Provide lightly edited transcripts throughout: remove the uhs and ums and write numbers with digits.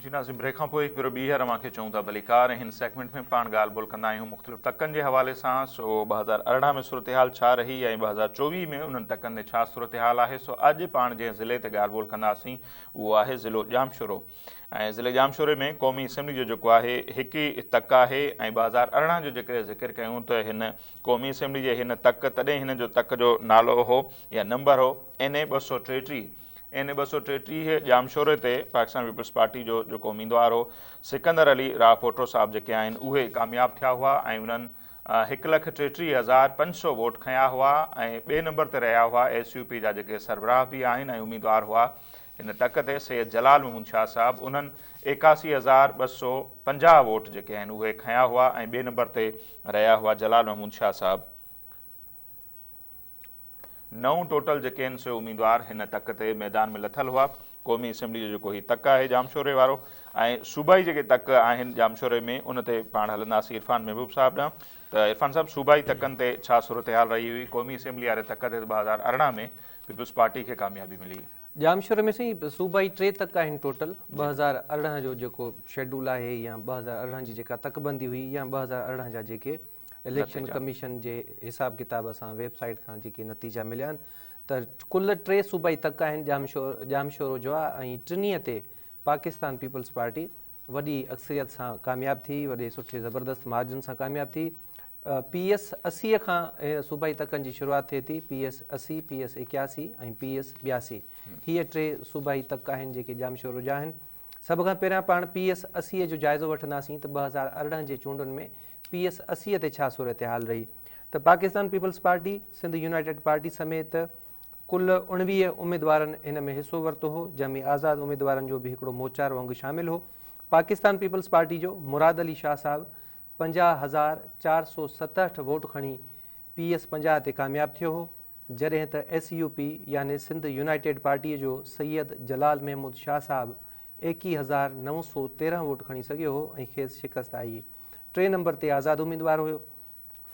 جي ناظرين بريڪ کان پوء هڪ ڀيرو ٻيهر اوهان کي چئون ٿا ڀليڪار ۽ هن سيگمينٽ ۾ پاڻ ڳالهه ٻولهه ڪندا آهيون مختلف تڪن جي حوالي سان سو 2018 ۾ صورتحال ڇا رهي ۽ 2024 ۾ انهن تڪن تي ڇا صورتحال آهي سو اڄ پاڻ جنهن ضلعي تي ڳالهه ٻولهه ڪنداسين اهو آهي ضلعو ڄامشورو ۽ ضلعي ڄامشوري ۾ قومي اسيمبلي جو جيڪو آهي هڪ ئي تڪ آهي ۽ 2018 جو جيڪڏهن ذڪر ڪيون ته هن قومي اسيمبلي جي هن تڪ تڏهن هن جو تڪ جو نالو هو يا نمبر هو اين اي 233 اين اي 233 ڄامشوري تي پاڪستان پيپلز پارٽي جو جيڪو اميدوار هو سڪندر علي راء پوٽو صاحب جيڪي آهن اهي ڪامياب ٿيا هئا ۽ انهن 1,33,500 ووٽ کنيا هئا ۽ ٻئي نمبر تي رهيا هئا ايس يو پي جا جيڪي سربراهه به آهن ۽ اميدوار هئا هن تڪ تي سيد جلال محمود شاهه صاحب انهن 81,250 ووٽ جيڪي آهن اهي کنيا هئا ۽ ٻئي نمبر تي رهيا هئا جلال محمود شاهه صاحب. نو ٽوٽل جيڪي آهن سي اميدوار هن تڪ تي ميدان ۾ لٿل هئا. قومي اسيمبلي جو جيڪو هي تڪ آهي ڄامشوري وارو ۽ صوبائي جيڪي تڪ آهن ڄامشوري ۾ ان تي پاڻ هلنداسين عرفان محبوب صاحب ڏانهن ته عرفان صاحب صوبائي تڪن تي ڇا صورتحال رهي هئي قومي اسيمبلي واري تڪ تي 2018 ۾ پيپلز پارٽي کي ڪاميابي ملي. ڄامشوري ۾ سائين صوبائي ٽي تڪ آهن ٽوٽل 2018 جو جيڪو شيڊول آهي يا 2018 جي جيڪا تڪ بندي هئي يا 2018 جا جيڪي اليڪشن ڪميشن جي حساب ڪتاب سان ويب سائيٽ کان جيڪي نتيجا مليا آهن ته ڪل ٽي صوبائي تڪ آهن ڄامشورو جوا ۽ ٽنهي تي پاڪستان پيپلز پارٽي وڏي اڪثريت سان ڪامياب ٿي وڏي سٺي زبردست مارجن سان ڪامياب ٿي. پي ايس 80 کان صوبائي تڪن جي شروعات ٿئي ٿي P S 80، P S 81 ۽ P S 82 هيء ٽي صوبائي تڪ آهن جيڪي ڄامشورو جا آهن. سڀ کان پهريان پاڻ پي ايس 80 جو جائزو وٺنداسين ته 2018 جي چونڊن ۾ پي ايس 80 تي ڇا صورتحال رهي ته Pakistan Peoples Party, Sindh United Party سميت ڪل 19 اميدوارن هن ۾ حصو ورتو هو، جنهن ۾ آزاد اميدوارن جو به هڪڙو موچارو انگ شامل هو. پاڪستان پيپلز پارٽي جو مراد علي شاهه صاحب 50,467 ووٽ کڻي پي ايس 50 تي ڪامياب ٿيو هو، جڏهن ته ايس يو پي يعني سنڌ يونائيٽيڊ پارٽيء جو سيد جلال محمود شاهه صاحب 21,913 ووٽ کڻي سگهيو هو ۽ کيس شڪست آئي. ٽئين نمبر تي آزاد اميدوار هيو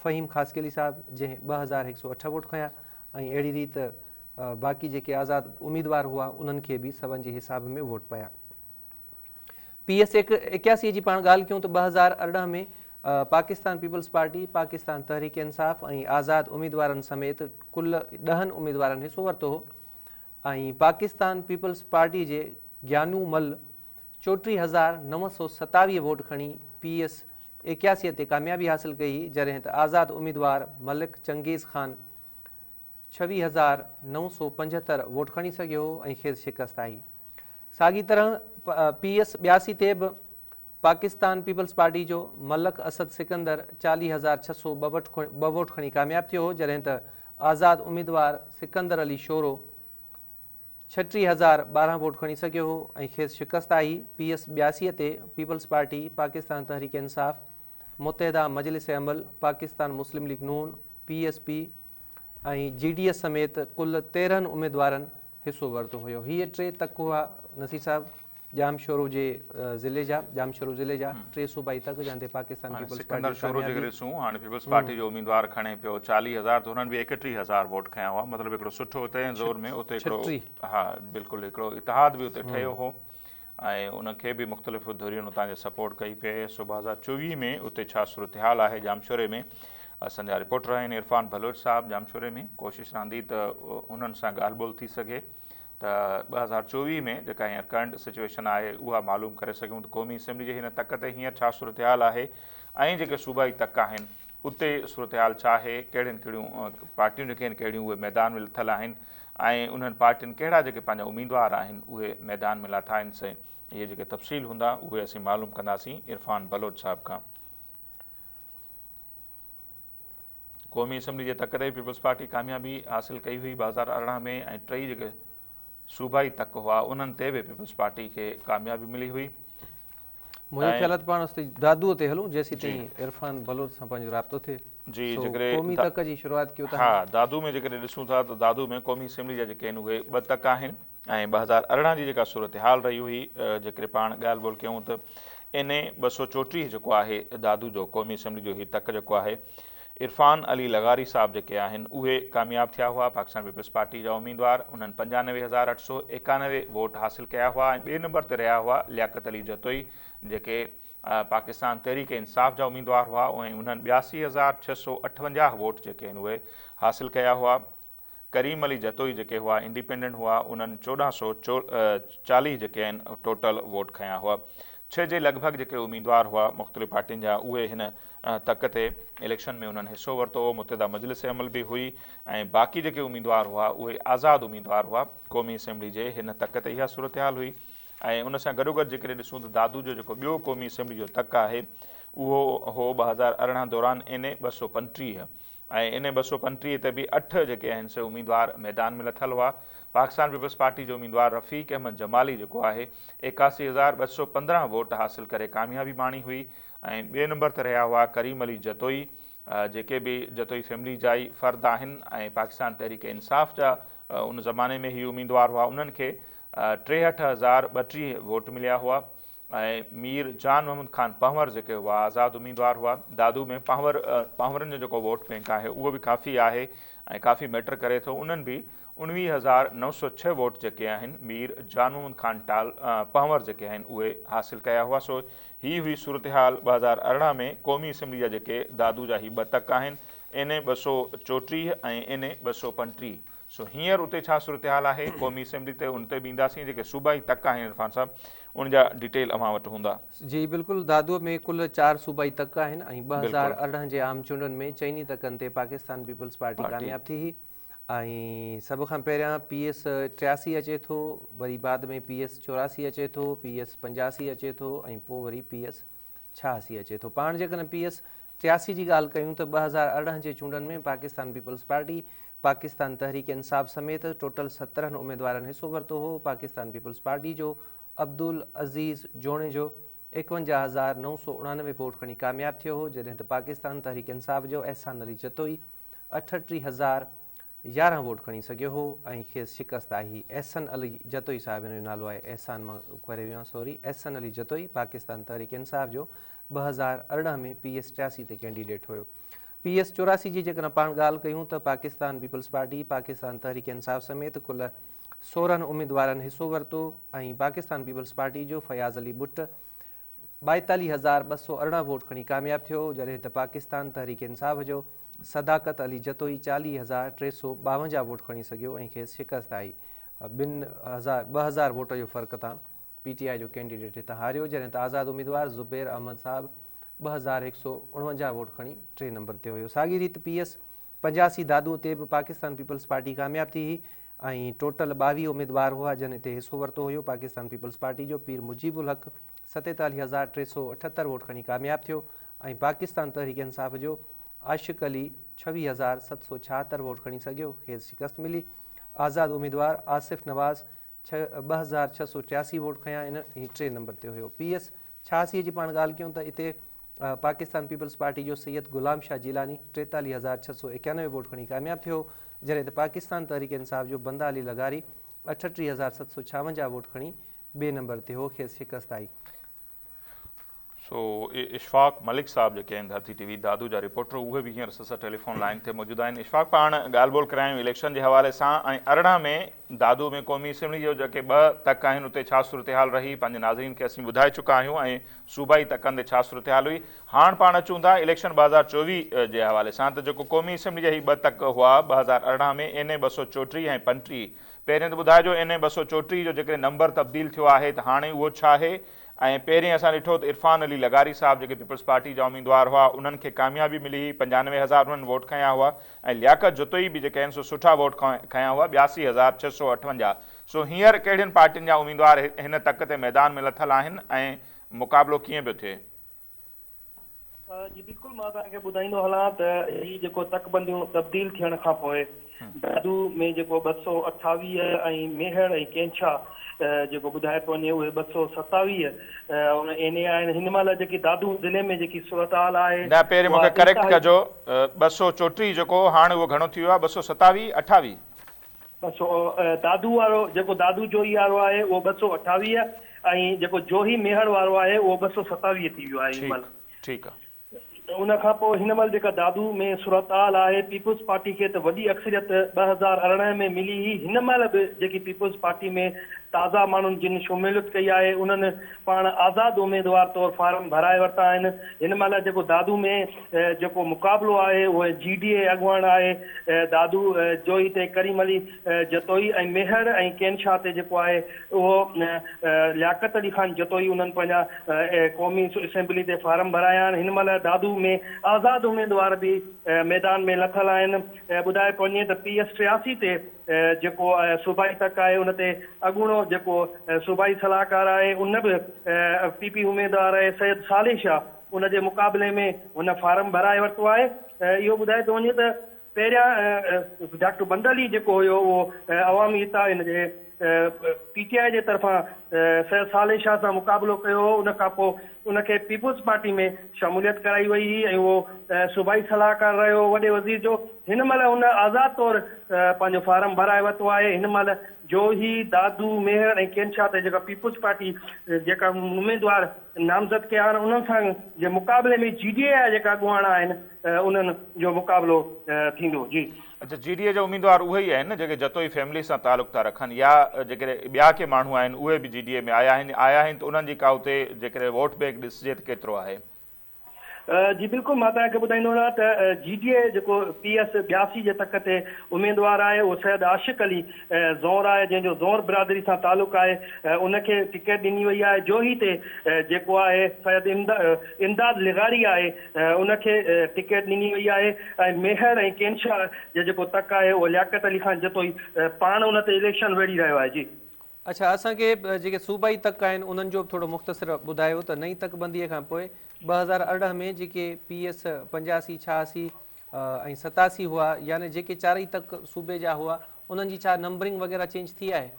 فهيم خاصخيلي صاحب جنهن 2,108 ووٽ کنيا ۽ اهڙي ريت باقي جيڪي آزاد اميدوار هئا انهن کي به سون جي حساب ۾ ووٽ پيا. پي ايس 81 جي پاڻ ڳالهه ڪيون ته 2018 ۾ پاڪستان پيپلز پارٽي، پاڪستان تحريڪ انصاف ۽ آزاد اميدوارن سميت ڪل ڏهن اميدوارن حصو ورتو هو ۽ پاڪستان پيپلز پارٽي جي گيانو مل 34,927 ووٽ کڻي پي ايس 81 تي ڪاميابي حاصل ڪئي هئي جڏهن ته آزاد اميدوار ملڪ چنگيز خان 26,975 ووٽ کڻي سگهيو هو ۽ کيس شڪست آئي. ساڳي طرح پي ايس 82 تي به پاڪستان پيپلز پارٽي جو ملڪ اسد سڪندر 40,602 ووٽ کڻي ڪامياب ٿيو هو جڏهن ته آزاد اميدوار سڪندر علي شورو 36,012 ووٽ کڻي سگهيو هو ۽ کيس شڪست آئي. پي ايس 82 تي پيپلز پارٽي، پاڪستان تحريڪ انصاف، متحده مجلس عمل، پاڪستان مسلم ليگ نون، P S P ۽ G D S سميت ڪل 13 اميدوارن حصو ورتو هيو. هيء ٽي تڪ هئا نصير صاحب ڄامشورو جي ضلعي جا ڄامشورو ضلعي جا ٽي صوبائي تڪ جنهن تي پاڪستان پيپلز پارٽي سڪندر شورو جيڪڏهن ڏسون هاڻي پيپلز پارٽي جو اميدوار کڻي پيو 40,000 ته هنن به 31,000 ووٽ کنيا هئا مطلب هڪڙو سٺو تنهن زور ۾ اتي هڪڙو ها بلڪل هڪڙو اتحاد به اتي ٺهيو هو ۽ ان کي به مختلف ڌرين اتان جي سپورٽ ڪئي پئي سو 2024 ۾ اتي ڇا صورتحال آهي ڄامشوري ۾ اسان جا رپورٽر آهن عرفان بلوچ صاحب ڄامشوري ۾ ڪوشش رهندي ته انهن سان ڳالهه ٻولهه ٿي سگهي ته 2024 ۾ جيڪا هينئر ڪرنٽ سچويشن آهي اها معلوم ڪري سگهون ته قومي اسيمبلي جي هن تڪ تي هينئر ڇا صورتحال آهي ۽ جيڪي صوبائي تڪ آهن اتي صورتحال ڇا آهي ڪهڙين ڪهڙيون پارٽيون جيڪي آهن ڪهڙيون اهي ميدان ۾ لٿل آهن ۽ انهن پارٽين ڪهڙا جيڪي پنهنجا اميدوار آهن اهي ميدان ۾ لاٿا آهن سي اهي جيڪي تفصيل هوندا اهي اسين معلوم ڪنداسين عرفان بلوچ صاحب کان. قومي اسيمبلي جي تڪ تي پيپلز پارٽي ڪاميابي حاصل ڪئي هئي 2018 ۾ ۽ ٽئي جيڪي صوبائي تڪ هئا انهن تي به پيپلز پارٽي کي ڪاميابي ملي هئي. منهنجو خيال آهي ته پاڻ استي دادوء تي هلون جيسين تائين عرفان بلوچ سان پنهنجو رابطو ٿئي. جي جيڪڏهن قومي تڪ جي شروعات ڪيو ٿا. ها دادو ۾ جيڪڏهن ڏسون ٿا ته دادو ۾ قومي اسيمبلي جا جيڪي آهن اهي ٻه تڪ آهن. ۽ 2018 جي جيڪا صورتحال رهي هئي جيڪڏهن پاڻ ڳالهه ٻولهه ڪيون ته اين اي 234 جيڪو آهي دادو جو قومي اسيمبلي جو هي تڪ جيڪو آهي عرفان علي لغاري صاحب جيڪي آهن اهي ڪامياب ٿيا هئا. پاڪستان پيپلز پارٽي جا اميدوار انهن 95891 ووٽ حاصل ڪيا هئا ۽ ٻئي نمبر تي رهيا هئا لياقت علي جتوئي جيڪي پاڪستان تحريڪ انصاف جا اميدوار هئا ۽ انهن 82658 ووٽ جيڪي آهن اهي حاصل ڪيا هئا. ڪريم علي جتوئي جيڪي هئا انڊيپينڊنٽ هئا انهن 1440 جيڪي آهن ٽوٽل ووٽ کنيا هئا. 6 جي لڳ ڀڳ جيڪي اميدوار هئا مختلف پارٽين جا اهي هن تڪ تي اليڪشن ۾ انهن حصو ورتو هو. متحده مجلس عمل به هئي ۽ باقي جيڪي اميدوار هئا اهي آزاد اميدوار هئا. قومي اسيمبلي جي هن تڪ تي اها صورتحال هئي ۽ ان سان گڏوگڏ جيڪڏهن ڏسون ته دادو جو جيڪو ٻيو قومي اسيمبلي جو تڪ آهي اهو هو 2018 دوران اين اي 235 ۽ ان 235 تي به اٺ جيڪي آهن سي اميدوار ميدان ۾ لٿل هئا. پاڪستان پيپلز پارٽي جو اميدوار رفيق احمد جمالي جيڪو آهي 81215 ووٽ حاصل ڪري ڪاميابي ماڻي هئي ۽ ٻئي نمبر تي رهيا هئا ڪريم علي جتوئي جيڪي به جتوئي فيملي جا ئي فرد آهن ۽ پاڪستان تحريڪ انصاف جا ان زماني ۾ هي اميدوار هئا انهن کي 63032 ووٽ مليا هئا. ۽ مير جان محمد خان پنهور جيڪي هئا آزاد اميدوار هئا. دادو ۾ پنهور پنهورن جو جيڪو ووٽ بينڪ آهي اهو به ڪافي آهي ۽ ڪافي ميٽر ڪري ٿو انهن به 19906 ووٽ جيڪي آهن مير جان محمد خان ٽال پنهور جيڪي آهن اهي حاصل ڪيا هئا. سو هي هئي صورتحال 2018 ۾ قومي اسيمبلي جا جيڪي دادو جا هي ٻه تڪ آهن اين اي 234 ۽ اين اي 235. سو هينئر اتي ڇا صورتحال آهي قومي اسيمبلي تي ان تي به اينداسين جيڪي صوبائي تڪ آهن عرفان صاحب ان جا ڊيٽيل اوهان وٽ هوندا. جي بلڪل دادوء ۾ ڪل چار صوبائي تڪ آهن ۽ 2018 جي عام چونڊن ۾ چئني تڪن تي پاڪستان پيپلز پارٽي ڪامياب ٿي هئي ۽ سڀ کان پهريان پي ايس 83 اچي ٿو وري بعد ۾ پي ايس 84 اچي ٿو پي ايس 85 اچي ٿو ۽ پوء وري پي ايس 86 اچي ٿو. پاڻ جيڪڏهن پي ايس 83 جي ڳالهه ڪيون ته 2018 جي چونڊن ۾ پاڪستان پيپلز پارٽي، پاڪستان تحريڪ انصاف سميت ٽوٽل 17 اميدوارن حصو ورتو هو. پاڪستان پيپلز پارٽي جو عبدالعزيز جوڻيجو 51999 ووٽ کڻي ڪامياب ٿيو هو، جڏهن ته پاڪستان تحريڪ انصاف جو احسان علي جتوئي 38011 ووٽ کڻي سگهيو هو ۽ کيس شڪست آئي. احسن علي جتوئي صاحب هن جو نالو آهي احسان مان ڪري ويو آهيان سوري احسن علي جتوئي پاڪستان تحريڪ انصاف جو 2018 ۾ پي ايس 83 تي ڪينڊيڊيٽ هيو. پي ايس 84 جي جيڪڏهن پاڻ ڳالهه ڪيون ته پاڪستان پيپلز پارٽي، پاڪستان تحريڪ انصاف سميت ڪل 16 اميدوارن حصو ورتو ۽ پاڪستان پيپلز پارٽي جو فياض علي ٻٽ 42218 ووٽ کڻي ڪامياب ٿيو، جڏهن ته پاڪستان تحريڪ انصاف جو صداقت علي جتوئي 40352 ووٽ کڻي سگهيو ۽ کيس شڪست آئي. ٻن هزار 2000 ووٽ جو فرق تان پي ٽي آء جو ڪينڊيڊيٽ هتان هاريو، جڏهن ته آزاد اميدوار زبير احمد صاحب 2149 ووٽ کڻي ٽئين نمبر تي هيو. ساڳي ريت پي ايس 85 دادو تي به پاڪستان پيپلز پارٽي ڪامياب ٿي هئي ۽ ٽوٽل 22 اميدوار هئا جن اتي حصو ورتو هيو. پاڪستان پيپلز پارٽي جو پير مجيب الحق 47378 ووٽ کڻي ڪامياب ٿيو ۽ پاڪستان تحريڪ انصاف جو عاشق علي 26776 ووٽ کڻي سگهيو، کيس شڪست ملي. آزاد اميدوار آصف نواز 2683 ووٽ کنيا ان ۽ ٽئين نمبر تي هيو. پي ايس 86 جي پاڻ ڳالهه ڪيون ته اتي پاڪستان پيپلز پارٽي جو سيد غلام شاهه جيلاني 43691 ووٽ کڻي ڪامياب ٿيو، جڏهن ته پاڪستان تحريڪ انصاف جو بنده علي لغاري 38756 ووٽ کڻي ٻئي نمبر تي هو، کيس شڪست آئي. سو اشفاق ملڪ صاحب جيڪي آهن ڌرتي ٽي وي دادو جا رپورٽر اهي به هينئر اسان سان ٽيليفون لائين تي موجود آهن. اشفاق پاڻ ڳالهه ٻولهه ڪرايون اليڪشن جي حوالي سان ۽ 18 ۾ دادو ۾ قومي اسيمبلي جو جيڪي ٻه تڪ آهن اتي ڇا صورتحال رهي پنهنجي ناظرين کي اسين ٻڌائي چڪا آهيون ۽ صوبائي تڪن تي ڇا صورتحال هئي. هاڻ پاڻ اچون ٿا اليڪشن 2024 جي حوالي سان ته جيڪو قومي اسيمبلي جا هي ٻه تڪ هئا 2018 ۾ اين اي 234 ۽ 35 پهرين ته ٻڌائجو اين اي 234 جو جيڪڏهن نمبر تبديل ٿيو آهي ته هاڻي اهو ڇا آهي ۽ پهرين اسان ڏٺو ته عرفان علي لغاري صاحب جيڪي پيپلز پارٽي جا اميدوار هئا انهن کي ڪاميابي ملي هئي 95000 انهن ووٽ کنيا هئا ۽ لياقت جتوئي به جيڪي آهن سو سٺا ووٽ کنيا هئا 82658 سو هينئر ڪهڙين پارٽين جا اميدوار هن تڪ تي ميدان ۾ لٿل آهن ۽ مقابلو ڪيئن پيو ٿئي؟ جي بلڪل مان توهان کي ٻڌائيندو هلان ته هي جيڪو تڪ بنديون تبديل ٿيڻ کان پوء دادو ۾ جيڪو 228 ۽ ميهڙ ۽ ڪينڇا جيڪو ٻڌايو پيو وڃي اهي 227 ان اين اي آهن هن مهل جيڪي دادو ضلعي ۾ جيڪي صورتحال آهي نه پهرين مونکي ڪريڪٽ ڪجو 234 جيڪو هاڻ اهو گهڻو ٿي ويو آهي 227 28. 200 دادو وارو جيڪو دادو جوهي وارو آهي اهو 228 ۽ جيڪو جوهي ميهڙ وارو آهي اهو 227 ٿي ويو آهي هن مهل. ٺيڪ آ. ان کان پوء هن مهل جيڪا دادو ۾ صورتحال آهي، پيپلز پارٽي کي ته وڏي اڪثريت 2018 ۾ ملي هئي، هن مهل به جيڪي پيپلز پارٽي ۾ تازا ماڻهن جن شموليت ڪئي آهي، انهن پاڻ آزاد اميدوار طور فارم ڀرائي ورتا آهن. هن مهل جيڪو دادو ۾ جيڪو مقابلو آهي اهو جي ڊي اي اڳواڻ آهي دادو جوهي تي ڪريم علي جتوئي ۽ ميهڙ ۽ ڪين شاهه تي جيڪو آهي اهو لياقت علي خان جتوئي انهن پنهنجا قومي اسيمبلي تي فارم ڀرايا آهن. هن مهل دادو ۾ آزاد اميدوار به ميدان ۾ لٿل آهن. ٻڌايو پيو وڃي ته پي ايس 83 تي جيڪو صوبائي تڪ آهي ان تي اڳوڻو جيڪو صوبائي صلاحڪار آهي ان به پي پي اميدوار آهي سيد صالح شاهه ان جي مقابلي ۾ هن فارم ڀرائي ورتو آهي. اهو ٻڌايو پيو وڃي ته پهريان ڊاڪٽر بند علي جيڪو هيو اهو عوامي اتحاد هن جي پي ٽي آء جي طرفان سيد صالح شاهه سان مقابلو ڪيو هو ان کان پوء ان کي پيپلز پارٽي ۾ شموليت ڪرائي وئي هئي ۽ اهو صوبائي صلاحڪار رهيو هو وڏي وزير جو هن مهل هن آزاد طور پنهنجو فارم ڀرائي ورتو آهي هن مهل جوهي، دادو، ميهڙ ۽ ڪينشاهه تي جيڪا پيپلز پارٽي جيڪا اميدوار نامزد ڪيا آهن انهن سان جي مقابلي ۾ جي ڊي اي جا جيڪا اڳواڻ آهن انهن جو مقابلو ٿيندو. جي. اڇا جي ڊي اي جا اميدوار اهي ئي آهن نه جيڪي جتوئي فيملي سان تعلق ٿا رکن يا جيڪڏهن ٻيا ڪي ماڻهو آهن اهي به جي ڊي اي ۾ آيا آهن آيا آهن ته انهن جي ڪا اتي جيڪڏهن ووٽ بينڪ ڏسجي ته ڪيترو آهي؟ جي بلڪل مان توهان کي ٻڌائيندو وڃان ته جي ڊي اي جيڪو پي ايس 82 جي تڪ تي اميدوار آهي اهو سيد عاشق علي زئور آهي جنهن جو زئور برادري سان تعلق آهي ان کي ٽڪيٽ ڏني وئي آهي جوهي تي جيڪو آهي سيد امداد لغاري آهي ان کي ٽڪيٽ ڏني وئي آهي ۽ ميهڙ ۽ ڪينشاهه جو جيڪو تڪ آهي اهو لياقت علي خان جتوئي پاڻ ان تي اليڪشن وڙهي رهيو آهي جي. اڇا اسان کي جيڪي صوبائي تڪ آهن انهن جو به ٿورو مختصر ٻڌايو ته نئين تڪ بندي کان پوء 2018 ۾ جيڪي پي ايس 85، 86 ۽ 87 هئا يعني جيڪي چارئي تڪ صوبي جا هئا انهن جي ڇا نمبرنگ وغيره چينج ٿي آهي؟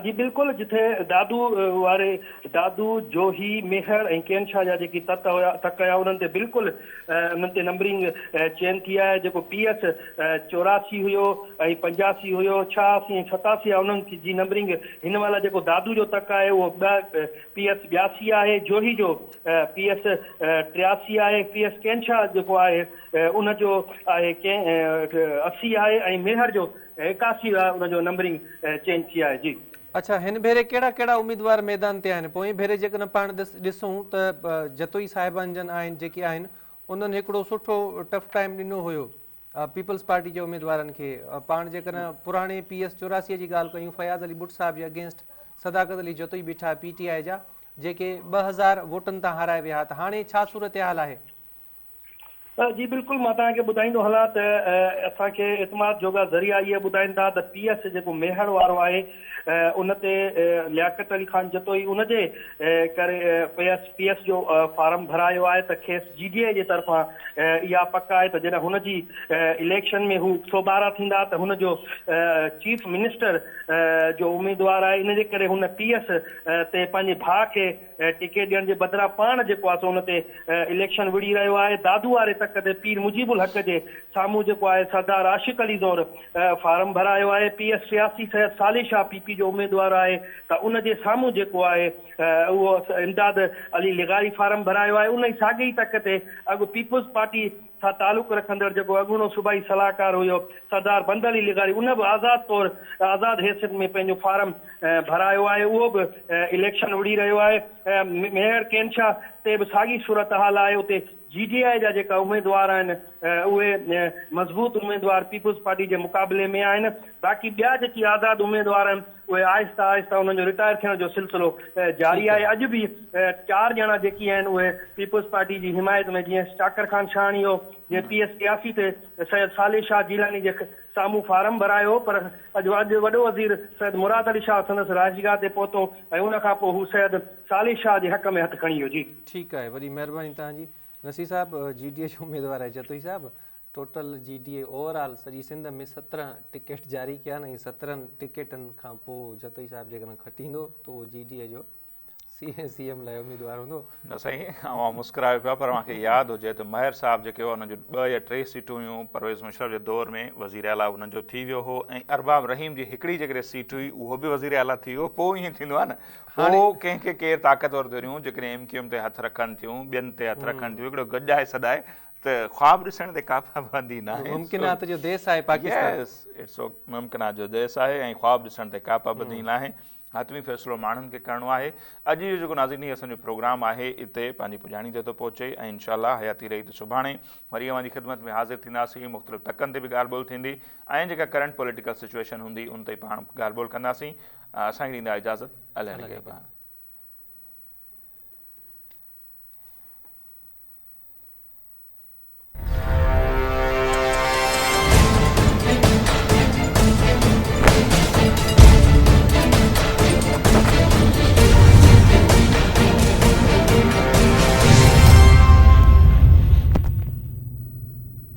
جي بلڪل جٿي دادو واري دادو، جوهي، ميهڙ ۽ ڪين شاهه جا جيڪي تت هيا تڪ هيا انهن تي بلڪل انهن تي نمبرنگ چينج ٿي آهي جيڪو پي ايس 84 هيو ۽ 85 هيو 86 ۽ 87 آهي انهن جي نمبرنگ هن مهل جيڪو دادو جو تڪ آهي اهو ٻه پي ايس 82 آهي جوهي جو پي ايس 83 آهي پي ايس ڪين شاهه جيڪو آهي ان جو آهي 80 آهي ۽ ميهڙ جو 81 آهي ان جو نمبرنگ چينج ٿي آهي جي. اڇا هن ڀيري ڪهڙا ڪهڙا اميدوار ميدان تي آهن پوئين ڀيري جيڪڏهن پاڻ ڏسون ته جتوئي صاحبان جن آهن جيڪي آهن انهن هڪڙو سٺو ٽف ٽائيم ڏنو هيو پيپلز پارٽي جي اميدوارن کي پاڻ جيڪڏهن پراڻي پي ايس 84 جي ڳالهه ڪيون فياض علي ٻٽ صاحب جي اگينسٽ صداقت علي جتوئي بيٺا پي ٽي آء جا جيڪي 2000 ووٽن تان هارائي ويا ته هاڻي ڇا صورتحال آهي؟ جي بلڪل مان توهان کي ٻڌائيندو هلان ته اسان کي اعتماد جوڳا ذريعا اهي ٻڌائين ٿا ته پي ايس جيڪو ميهڙ وارو آهي ان تي لياقت علي خان جتوئي ان جي ڪري پي ايس پي ايس جو فارم ڀرايو آهي ته کيس جي ڊي اي جي طرفان اها پڪ آهي ته جڏهن هن جي اليڪشن ۾ هو سوڀارا ٿيندا ته هن جو چيف منسٽر جو اميدوار آهي ان جي ڪري هن پي ايس تي پنهنجي ڀاء کي ٽڪيٽ ڏيڻ جي بدران پاڻ جيڪو آهي سو ان تي اليڪشن وڙهي رهيو آهي. دادو واري تڪ تي پير مجيب الحق جي سامهون جيڪو آهي سردار عاشق علي زئور فارم ڀرايو آهي. پي ايس 86 سيد صالح شاهه پي پي جو اميدوار آهي ته ان جي سامهون جيڪو آهي اهو امداد علي لغاري فارم ڀرايو آهي. ان ئي ساڳئي ئي تڪ تي اڳ پيپلز پارٽي سان تعلق رکندڙ جيڪو اڳوڻو صوبائي صلاحڪار هيو سردار بند علي لغاري ان به آزاد طور آزاد حيثيت ۾ پنهنجو فارم ڀرايو آهي اهو به اليڪشن وڙهي رهيو آهي ميهڙ ڪينشاهه تي به ساڳي صورتحال آهي اتي جي ڊي I جا جيڪا اميدوار آهن اهي مضبوط اميدوار پيپلز پارٽي جي مقابلي ۾ آهن باقي ٻيا جيڪي آزاد اميدوار آهن اهي آهستي آهستي انهن جو رٽائر ٿيڻ جو سلسلو جاري آهي اڄ به چار ڄڻا جيڪي آهن اهي پيپلز پارٽي جي حمايت ۾ جيئن چاڪر خان شاهاڻي هو جنهن پي ايس 83 تي سيد صالح شاهه جيلاني جي سامهون فارم ڀرايو هو پر اڄ اڄ وڏو وزير سيد مراد علي شاهه سندس رهائشگاهه تي پهتو ۽ ان کان پوء هو سيد صالح شاهه جي حق ۾ هٿ کڻي ويو جي. ٺيڪ آهي وڏي مهرباني توهان جي نصير صاحب جي ڊي اي جو اميدوار آهي جتوئي صاحب total G D A overall سڄي سنڌ ۾ 17 ٽڪيٽ جاري ڪيا آهن ۽ 17 ٽڪيٽن کان پوء جتوئي صاحب جيڪڏهن کٽيندو ته اهو جي ڊي اي جو سي ايم لاء اميدوار هوندو. نه سائين اوهان مسڪرايو پيا پر اوهان کي ياد هجي ته مهر صاحب جيڪي هئا انهن جون 2 يا 3 سيٽون هيون پرويز مشرف جي دور ۾ وزير اعليٰ انهن جو ٿي ويو هو ۽ ارباب رحيم جي هڪڙي جيڪڏهن سيٽ هئي اهو به وزير اعليٰ ٿي ويو پوء ائين ٿيندو آهي نه پوء ڪنهن کي ڪير طاقتور ڌريون جيڪڏهن ايم ڪيو ايم تي هٿ رکن ٿيون ٻين تي هٿ رکن ٿيون هڪڙو گڏائي سڏائي ته خواب ڏسڻ تي ڪا پابندي ناهي. ممڪنات جو ديس آهي پاڪستان. يس it's ممڪنات جو ديس آهي ۽ خواب ڏسڻ تي ڪا پابندي ناهي. حتمي فيصلو ماڻهن کي ڪرڻو آهي. اڄ جو جيڪو ناظرين هي اسان جو پروگرام آهي اتي پنهنجي پڄاڻي تي ٿو پهچي ۽ انشاء الله حياتي رهي ته سڀاڻي وري اوهان جي خدمت ۾ حاضر ٿينداسين مختلف تڪن تي به ڳالهه ٻولهه ٿيندي ۽ جيڪا ڪرنٽ پوليٽيڪل سچوئيشن هوندي ان تي پاڻ ڳالهه ٻولهه ڪنداسين. اسان کي ڏيندا اجازت. الله نگهبان.